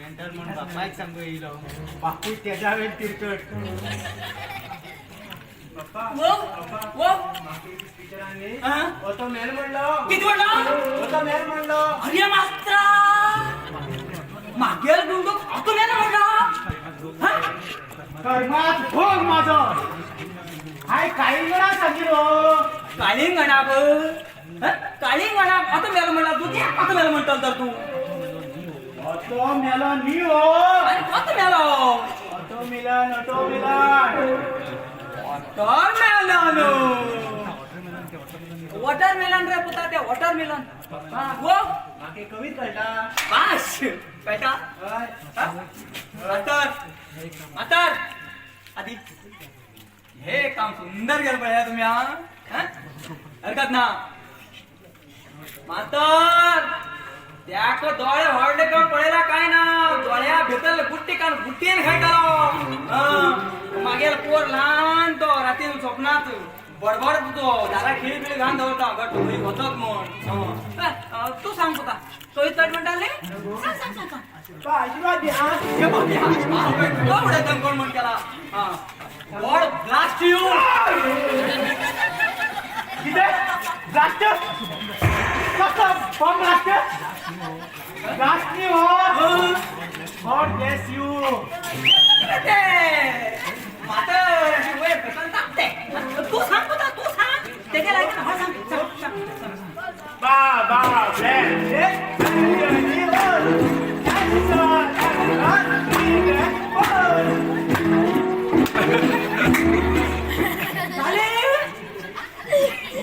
Mental म्हण बापायक सांगू येयलो, बापूय तेज्या वेळ तिरकट. बाप्पा. वो. बाप्पा. वो. म्हाका टिचरांनी हा? तो मेल म्हणलो. किती म्हणलो? तो मेल म्हणलो. अरे मास्त्रा, मागेल गुंडूक आता मेला म्हणला? हा? कर्मात भोग माझो. हाय काळिंगणा सांगिलो. काळिंगणाक? हा? काळिंगणाक आता मेला म्हणला तू? ते आता मेला म्हणtal तर तू? तो मेलो न्ही हो. अरे, कोत मेलो? ऑटो मिलन, ऑटो मिलन. वॉटरमेलन, वॉटरमेलन रे पुता, ते वॉटरमेलन. पप्पा. वो. म्हाका एक कवीत कळटा. बास कळटा? हय. मातर, मातर, आधी हे काम सुंदर केलं पळया तुम्ही. हा हा? हरकत ना मातर. त्याक दोळे व्हडले करून पळयला काय ना, दोळ्या भितर गुट्टी काढून गुट्टीन खेळटालो. मागेल पोर ल्हान तो रातीन स्वप्नात बडबडत तो दारा खिळी बिळी घालून दवरता घट खंय वचत म्हण. हं. तूं सांग, तुका कविता चड म्हणटाले, सांग सांग सांग सांग. पप्पा, आशीर्वाद दी हा. हे बघ, हे हा, तुका उडयता कोण म्हण केला. हा, गॉड ब्लास्ट you. कितें? ब्लास्ट? कसलो बॉम्ब ब्लास्ट? ब्लास्ट न्ही हो. गॉड ब्लेस you. ते मातर अशी वयर फेकून तापते. तूं सांग पुता, तूं सांग. तेगे लागीं हा, सांग सांग सांग सांग. बा बा ब्लेस. झाले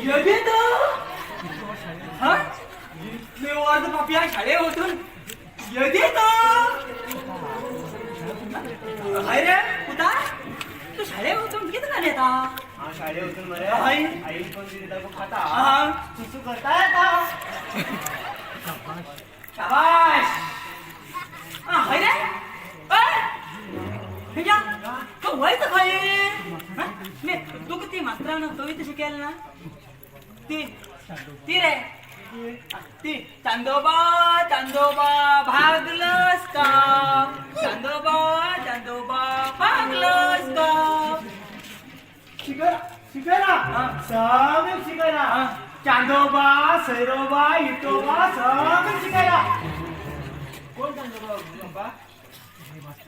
येते तर. हा, इतले वर्स पापया शाळेत वचून येते तर. हय रे पुता, तूं शाळेत वचून कितें घाल येता? हांव शाळेत वचून मरे हय. आई कोण दिता खाता. हा. सुसू करता येता. शाबाश. हा, हय रे. ऐ या तो वयत खंय? हा? न्ही, तुका ती मास्तरान कविता शिकयली ना ती, ती रे ती, चांदोबा चांदोबा भागलस का, चांदोबा चांदोबा भागलस का? शिकयला, शिकयला. हा. सगळें शिकयला. हा. चांदोबा, सैरोबा, इटोबा सगळें शिकयला. कोण चांदोबा बाबा?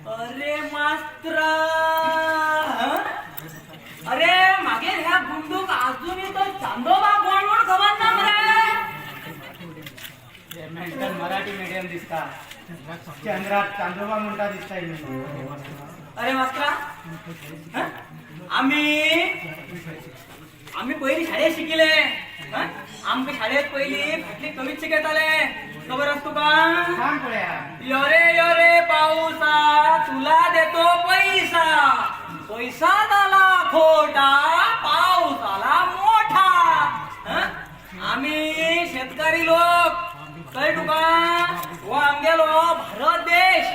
अरे मास्त्रा, हं? अरे, मागेर ह्या गुंडूक अजूनही तो चांदोबा कोण म्हण खबर ना मरे. मेंटल मराठी मिडियम दिसता. चंद्रात चांदोबा म्हणटा दिसता हिणें. अरे मास्त्रा, हं? आम्ही आम्ही पयली शाळेत शिकिले, हं? आमकां शाळेत पयली फाटली कवित शिकयताले, खबर आसा तुका? सांग पळया. योरे योरे पाऊसा, तुला देतो पैसा, पैसा झाला खोटा, पाऊस आला मोठा. हं? आम्ही शेतकरी लोक, कळ्ळें तुका? हो आमगेलो भारत देश.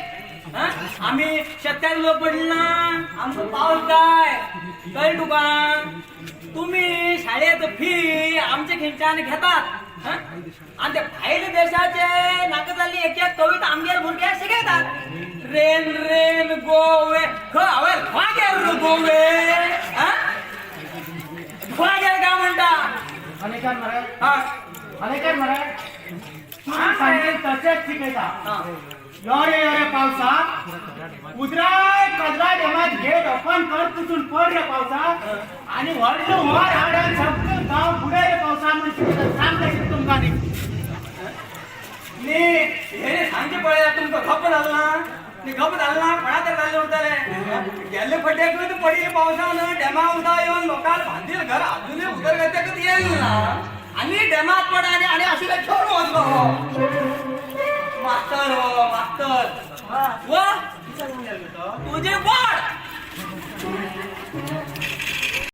हं? आम्ही शेतकरी लोक पडले ना, आमकां पावस जाय, कळ्ळें तुका? तुम्ही शाळेत फी आमच्या खिंच्यान घेतात, हं? आणि ते भायले देशाचे नाका जाल्ली एक एक कविता आमगेर भुरग्यांक शिकयतात. Rain rain go away. हांवें घोवागेर गोवे घोवागेर काय म्हणटा? अनेकान मरे. हा. अनेकान मरे, तूं सांगेल तशेंच शिकयता. हा. यो रे यो रे पावसा, उजराय कजरा डेमात गेट ओपन कर, तुसून पड रे पावसा आणि व्हडलो हुंवार हाड आणि सगळं गांव बुडय रे पावसा म्हण शिकयता. सांग कशें तुमकां न्ही. न्ही, हे सांगचे पळय, तुमकां खप जालें ना? न्ही, खप जालें ना? कोणा तर जाल्लें उरतलें. गेल्ले फटेकूच पडिल्ले पावसान डेमा उदक येवन लोकांक बांदिल घर अजुनूय उदरगतेकच येयल ना आनी डेमात पड आनी आनी आशिल्ले घेवन वचलो हो मास्तर, हो मास्तर. व तुजे बोड.